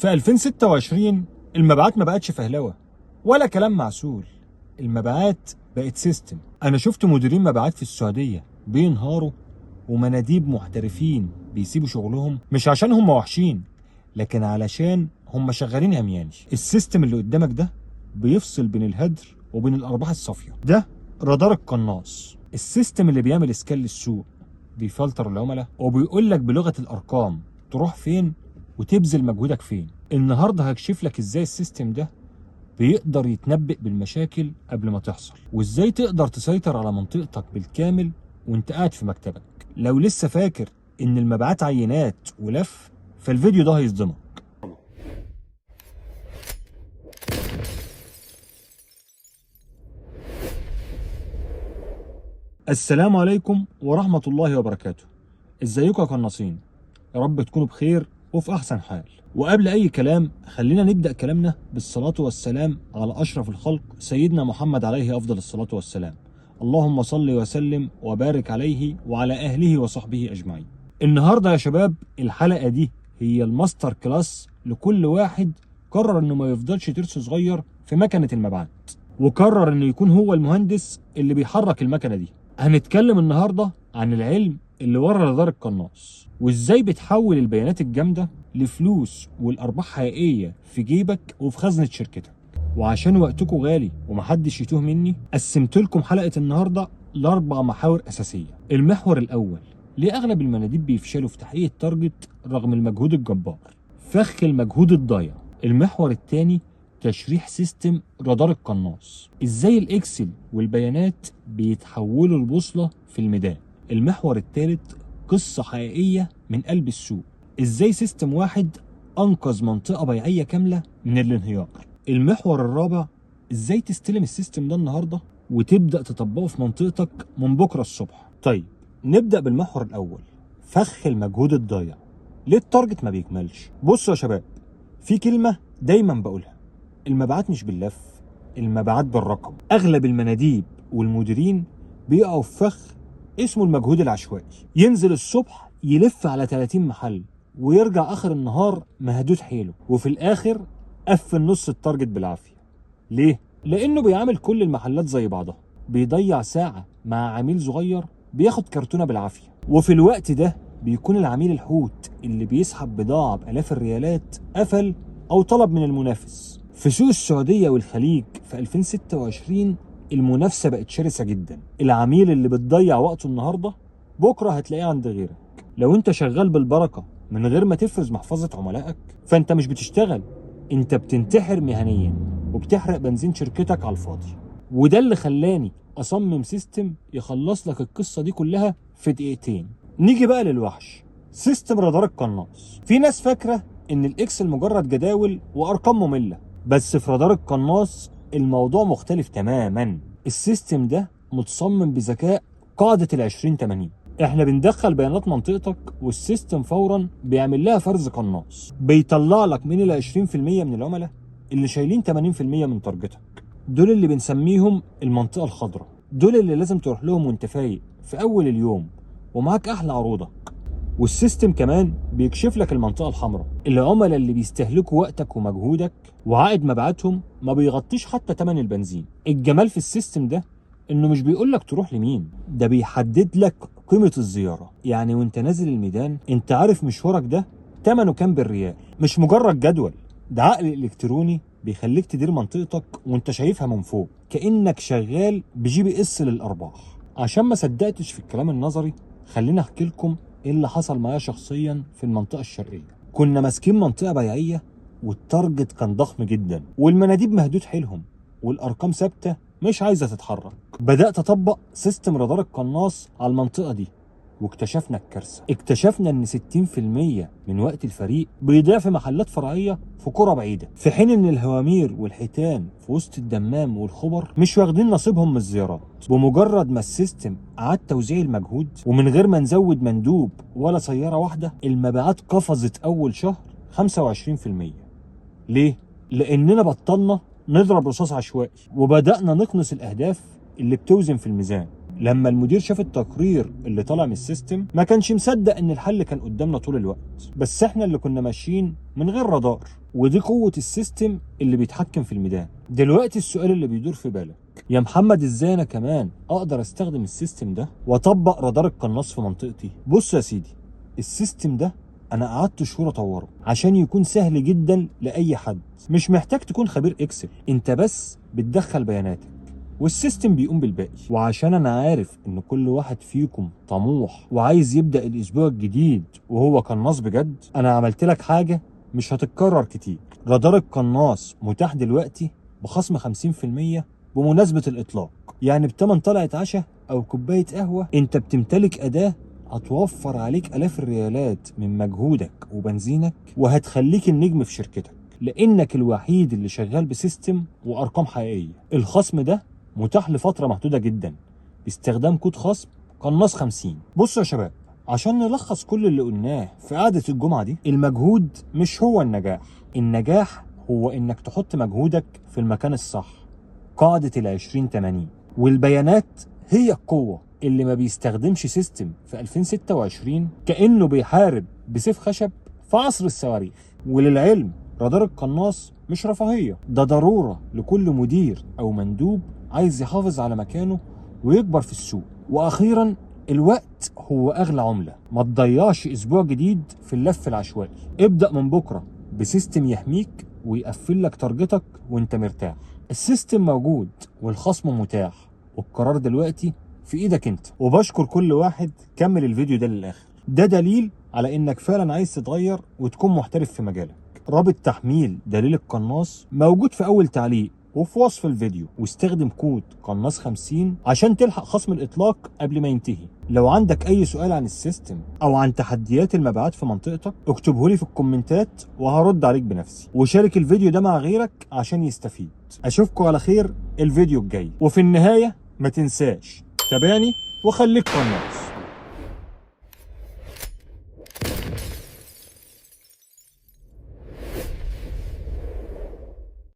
في 2026 المبيعات ما بقتش فهلوه ولا كلام معسول، المبيعات بقت system. انا شفت مديرين مبيعات في السعودية بينهاروا ومناديب محترفين بيسيبوا شغلهم، مش عشان هم وحشين، لكن علشان هم شغالين عمياني. ال system اللي قدامك ده بيفصل بين الهدر وبين الارباح الصافية. ده رادار القناص، ال system اللي بيعمل scan للسوق، بيفلتر العملاء وبيقول لك بلغه الارقام تروح فين وتبذل مجهودك فين. النهارده هكشف لك ازاي ال system ده بيقدر يتنبأ بالمشاكل قبل ما تحصل، وازاي تقدر تسيطر على منطقتك بالكامل وانت قاعد في مكتبك. لو لسه فاكر ان المبيعات عينات ولف، فالفيديو ده هيصدمك. السلام عليكم ورحمة الله وبركاته. ازيكم يا قناصين؟ يا رب تكونوا بخير وفي احسن حال. وقبل اي كلام خلينا نبدأ كلامنا بالصلاة والسلام على اشرف الخلق سيدنا محمد عليه افضل الصلاة والسلام. اللهم صل وسلم وبارك عليه وعلى اهله وصحبه اجمعين. النهارده يا شباب الحلقة دي هي ال master class لكل واحد قرر انه ما يفضلش ترس صغير في مكنة المبيعات، وقرر انه يكون هو المهندس اللي بيحرك المكنة دي. هنتكلم النهارده عن العلم اللي ورا رادار القناص، وازاي بتحول البيانات الجامدة لفلوس والارباح حقيقية في جيبك وفي خزنه شركتك. وعشان وقتكم غالي ومحدش يتوه مني، قسمت لكم حلقة النهارده لاربع محاور اساسية. المحور الاول، ليه اغلب المناديب بيفشلوا في تحقيق ال target رغم المجهود الجبار؟ فخ المجهود الضايع. المحور الثاني، تشريح system رادار القناص، ازاي ال Excel والبيانات بيتحولوا لبوصله في الميدان. المحور الثالث، قصة حقيقية من قلب السوق، ازاي system واحد انقذ منطقة بيعيه كاملة من الانهيار. المحور الرابع، ازاي تستلم ال system ده النهارده وتبدا تطبقه في منطقتك من بكره الصبح. طيب نبدا بالمحور الاول، فخ المجهود الضايع. ليه ال target ما بيكملش؟ بصوا يا شباب، في كلمة دايما بقولها، المبيعات مش باللف، المبيعات بالرقم. اغلب المناديب والمديرين بيقعوا في فخ اسمه المجهود العشوائي. ينزل الصبح يلف على 30 محل ويرجع اخر النهار مهدود حيله، وفي الاخر قفل نص ال target بالعافية. ليه؟ لانه بيعامل كل المحلات زي بعضها، بيضيع ساعة مع عميل صغير بياخد كرتونة بالعافية، وفي الوقت ده بيكون العميل الحوت اللي بيسحب بضاعة بالاف الريالات قفل او طلب من المنافس. في سوق السعودية والخليج في 2026 المنافسة بقت شرسة جدا. العميل اللي بتضيع وقته النهارده بكره هتلاقيه عند غيرك. لو انت شغال بالبركة من غير ما تفرز محفظة عملائك، فانت مش بتشتغل، انت بتنتحر مهنيا وبتحرق بنزين شركتك على الفاضي. وده اللي خلاني اصمم system يخلص لك القصة دي كلها في دقيقتين. نيجي بقى للوحش، system رادار القناص. في ناس فاكره ان ال Excel مجرد جداول وارقام مملة، بس في رادار القناص الموضوع مختلف تماما. ال system ده متصمم بذكاء قاعدة ال 20-80. احنا بندخل بيانات منطقتك وال system فورا بيعمل لها فرز قناص، بيطلع لك من ال 20% من العملاء اللي شايلين 80% من target ك. دول اللي بنسميهم المنطقة الخضراء، دول اللي لازم تروح لهم وانت فايق في اول اليوم ومعاك احلى عروضك. وال system كمان بيكشف لك المنطقة الحمراء، العملاء اللي بيستهلكوا وقتك ومجهودك وعائد مبيعاتهم ما بيغطيش حتى ثمن البنزين. الجمال في ال system ده انه مش بيقول لك تروح لمين، ده بيحدد لك قيمة الزيارة. يعني وانت نازل الميدان انت عارف مشوارك ده ثمنه كام بالريال. مش مجرد جدول، ده عقل الكتروني بيخليك تدير منطقتك وانت شايفها من فوق، كأنك شغال ب GPS للارباح. عشان ما صدقتش في الكلام النظري، خليني احكي لكم ايه اللي حصل معايا شخصيا في المنطقة الشرقية. كنا ماسكين منطقة بيعيه وال target كان ضخم جدا، والمناديب مهدود حيلهم والارقام ثابتة مش عايزه تتحرك. بدات اطبق system رادار القناص على المنطقة دي، واكتشفنا الكارثة. اكتشفنا ان 60% من وقت الفريق بيضيع في محلات فرعية في قرى بعيدة، في حين ان الهوامير والحيتان في وسط الدمام والخبر مش واخدين نصيبهم من الزيارات. بمجرد ما ال system عاد توزيع المجهود ومن غير ما نزود مندوب ولا سيارة واحدة، المبيعات قفزت اول شهر 25%. ليه؟ لاننا بطلنا نضرب رصاص عشوائي وبدأنا نقنص الاهداف اللي بتوزن في الميزان. لما المدير شاف التقرير اللي طالع من ال system ما كانش مصدق ان الحل كان قدامنا طول الوقت، بس احنا اللي كنا ماشيين من غير رادار. ودي قوة ال system اللي بيتحكم في الميدان. دلوقتي السؤال اللي بيدور في بالك، يا محمد ازاي انا كمان اقدر استخدم ال system ده واطبق رادار القناص في منطقتي؟ بص يا سيدي، ال system ده انا قعدت شهور اطوره عشان يكون سهل جدا لاي حد. مش محتاج تكون خبير Excel، انت بس بتدخل بياناتك وال system بيقوم بالباقي. وعشان انا عارف ان كل واحد فيكم طموح وعايز يبدأ الاسبوع الجديد وهو قناص بجد، انا عملت لك حاجة مش هتتكرر كتير. رادار القناص متاح دلوقتي بخصم 50% بمناسبة الإطلاق، يعني بتمن طلعة عشاء أو كوباية قهوة أنت بتمتلك أداة هتوفر عليك آلاف الريالات من مجهودك وبنزينك، وهتخليك النجم في شركتك لأنك الوحيد اللي شغال ب system وأرقام حقيقية. الخصم ده متاح لفترة محدودة جدا باستخدام كود خصم قناص 50. بصوا يا شباب، عشان نلخص كل اللي قلناه في قعدة الجمعة دي، المجهود مش هو النجاح، النجاح هو إنك تحط مجهودك في المكان الصح، قاعدة 20-80. والبيانات هي القوة. اللي ما بيستخدمش system في 2026 كأنه بيحارب بسيف خشب في عصر الصواريخ. وللعلم رادار القناص مش رفاهية، ده ضرورة لكل مدير أو مندوب عايز يحافظ على مكانه ويكبر في السوق. وأخيرا، الوقت هو أغلى عملة، ما تضيعش أسبوع جديد في اللف العشوائي. ابدأ من بكرة ب system يحميك ويقفل لك target ك وانت مرتاح. ال system موجود والخصم متاح، والقرار دلوقتي في ايدك انت. وبشكر كل واحد كمل الفيديو ده للاخر، ده دليل على انك فعلا عايز تتغير وتكون محترف في مجالك. رابط تحميل دليل القناص موجود في اول تعليق وفي وصف الفيديو، واستخدم كود قناص 50 عشان تلحق خصم الاطلاق قبل ما ينتهي. لو عندك اي سؤال عن ال system او عن تحديات المبيعات في منطقتك اكتبه لي في الكومنتات وهرد عليك بنفسي. وشارك الفيديو ده مع غيرك عشان يستفيد. اشوفكم على خير الفيديو الجاي، وفي النهاية ما تنساش تابعني وخليك قناص.